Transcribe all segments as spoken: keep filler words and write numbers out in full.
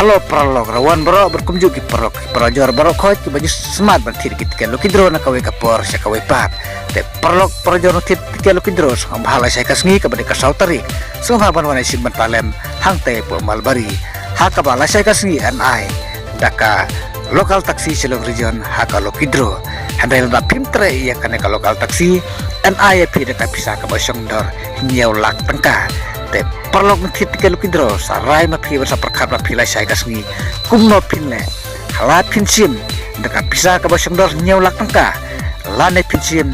Hello paralok, rawan baroh bad kumjuh ki paralok, ki parajor baroh khoit kiba ju smat ban thied ki tiket lucky draw na kawei ka por sha kawei pat. Te paralok parajor na thied tiket lucky draw, sngewbha lashai ka sngi kaba dei ka saw tarik, sngewbha ban wan ïashim bynta lem hangtei hapoh Malbari, ha kaba lashai ka sngi yn ai da ka local taxi Shillong Region ha ka lucky draw. Hynrei lada phim treh ïa kane ka local taxi, yn ai ïa phi da ka pisa kaba shong dor hynñiew lak tyngka. Te paralok na thied tiket lucky draw, sa rai ma phi bad sa pyrkhat ma phi lashai ka sngi kumno phin leh. Lada phin shim da ka pisa kaba shong dor hynñiew lak tyngka, lane phin shim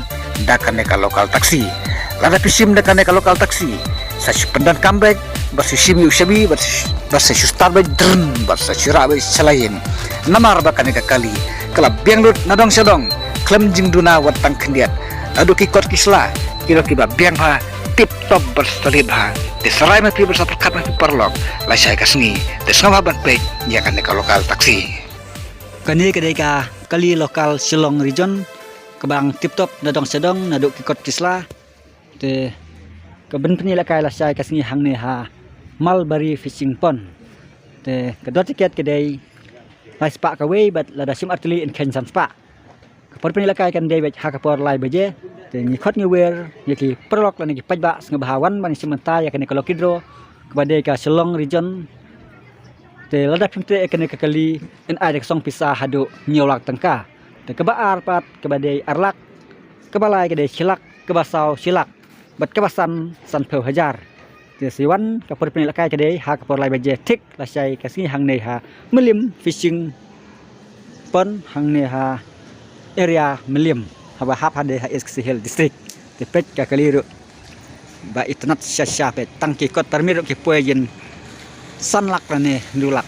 da kane ka local taxi. Lada phi shim da kane ka local taxi, sa shu pyndonkam beit, bad sa shu shim ïa u shabi, bad sa shu, bad sa shu start beit, drrm, bad sa shu rah beit sha la ïing. Namar ba kane ka kali ka la biang lut na dong sha dong, khlem jingduna wat tang khyndiat. Naduh ki kot ki sla ki long kiba biang bha, tip top bad solid bha. Te sa rai ma phi bad sa pyrkhat ma phi paralok lashai ka sngi. Te sngewbha ban peit ïa kane ka local taxi. Kane ka dei ka kali local Shillong Region kaba dang tip top na dong sha dong naduh ki kot ki sla. Te ka por pynïalehkai lashai ka sngi hangne ha Malbari Fishing Pond. Te ka dor tiket ka dei lai spah kawei, bad lada shim artylli yn kheiñ san spah. Ka por pynïalehkai kan dei beit ha ka por lai baje. Te ngi khot ngi wer ïa ki paralok lane ki paidbah, sngewbha wan ban shim bynta ïa kane ka lucky draw kaba dei ka Shillong Region. Te lada phim treh ïa kane ka kali, yn ai da ka song pisa haduh hynñiew lak tyngka. Te kaba ar pat kaba dei ar lak, kaba lai ka dei shi lak, kaba saw shi lak, bad kaba san sanphew hajar. Te sa wan, ka por pynïalehkai ka dei ha ka por lai baje thik lashai ka sngi hangne ha Mylliem Fishing Pond, hangne ha area Mylliem, haba hap hadien ha East Khasi Hills District. Te peit ka kali ruh ba itynnad shisha, peit tang ki kot permit ruh ki poi jin san lak lane hynriew lak.